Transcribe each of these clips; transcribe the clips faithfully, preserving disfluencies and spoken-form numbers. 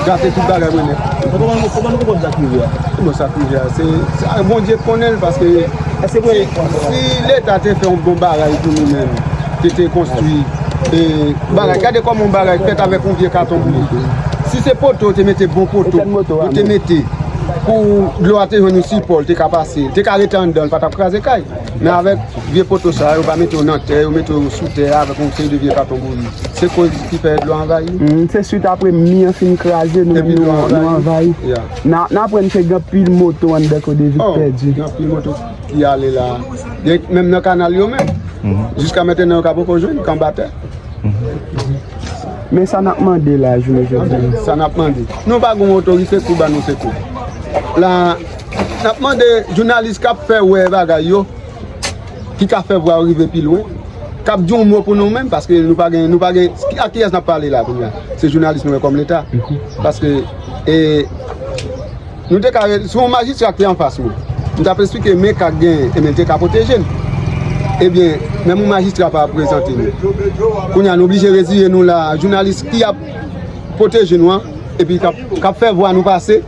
Gate tout bagay mwen nèt. Kòman nou, kòman nou konprann sa k rive a? Bon, sa k rive a, se, se, a, Bondye k konnen l, paske si, si Leta te fè yon bon bagay pou nou menm, te, te konstwi, e, bagay, gade kòman yon bagay fèt avèk yon vye katon bouyè. Si se poto, yo te mete bon poto, yo te mete pou dlo a te jwenn yon sipò, l te ka pase, l te ka rete anndan, l pa t ap kraze kay. Men avèk vye poto sa, yo pa mete yo nan tè, yo mete yo sou tè a avèk yon seri de vye katon bouyè. Se koz ki fè dlo anvayi. Mm, se swit apre mi an fin kraze, nou, nou, nou anvayi. N a, n aprann ke gen anpil moto anndan Kodevi k pèdi. Gen anpil moto ki ale la. Gen, menm nan kanal yo menm. Jiska mentnan yo ka poko jwenn, k anba tè. Men sa n ap mande la, jounen jodi a. Sa n ap mande. Nou pa gen otorite pou ban nou sekou. La, n ap mande jounalis k ap fè wè bagay yo, ki ka fè vwa yo rive pi lwen, k ap di yon mo pou nou menm, paske nou pa gen, nou pa gen, a kiyès n ap pale la kounye a? Se jounalis nou wè kòm Leta. Paske, e, nou te ka, si yon majistra ki te anfas mwen, m t ap esplike men ka gen, ebyen, l te ka pwoteje n. Ebyen, menm yon majistra pa ap prezante nou. Kounye a, nou oblije reziye nou la, jounalis ki ap pwoteje nou an, epi k ap, k ap fè vwa nou pase,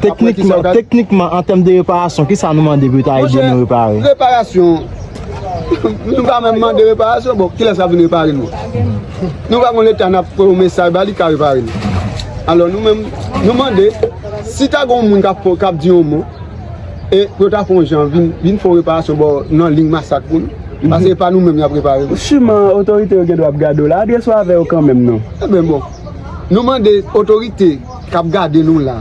Teknikman, teknikman, an tèm de reparasyon, kisa nou mande pou yo ta ede nou repare? Reparasyon, nou pa menm mande reparasyon, bon, kilès k ap vin repare nou? Nou pa gon Leta n ap voye yon mesaj ba li ka repare nou. Alò, nou menm, nou mande, si ta gon moun k ap fè, k ap di yon mo, e pou yo ta fè yon jan, vin, vin fè yon reparasyon bò nan liy Masak pou nou. Paske se pa nou menm y ap repare. Siman, otorite yo gen dwa ap gade w la, adrese w avè yo kanmenm, non? Eben, bon, nou mande otorite k ap gade nou la,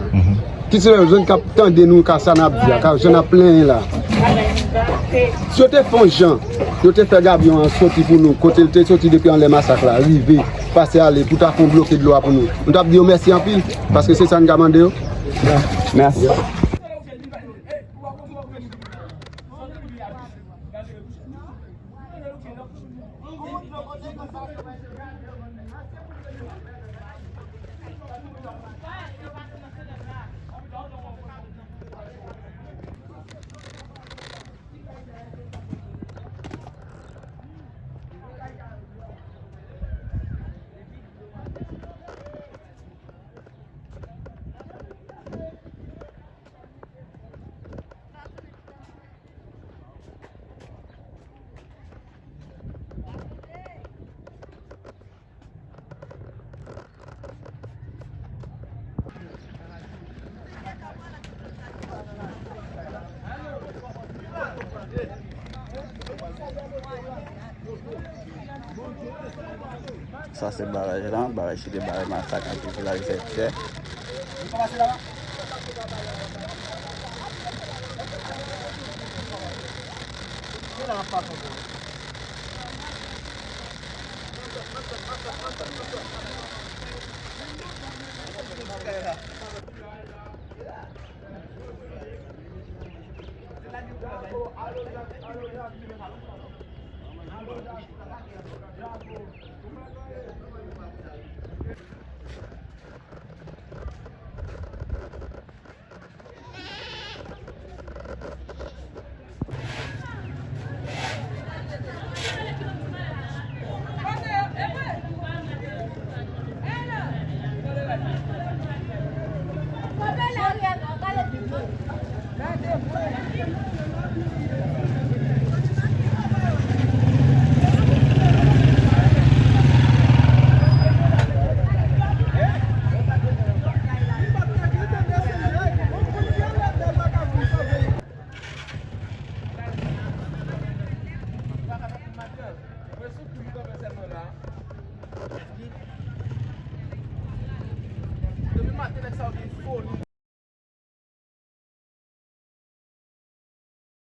ki se lè zòn k ap tande nou ka sa n ap di a, ka jan n ap plenyen la. Si yo te fè yon jan, yo te fè gabyon an soti pou nou, kote l te soti depi anlè Masak la, rive, pase ale, pou ta fè yon bloke dlo a pou nou. Nou t ap di yo mèsi anpil, paske se sa n ka mande yo. Mèsi. Sa se baraj la, baraj ki te bare Masak anpil vilaj fè tè.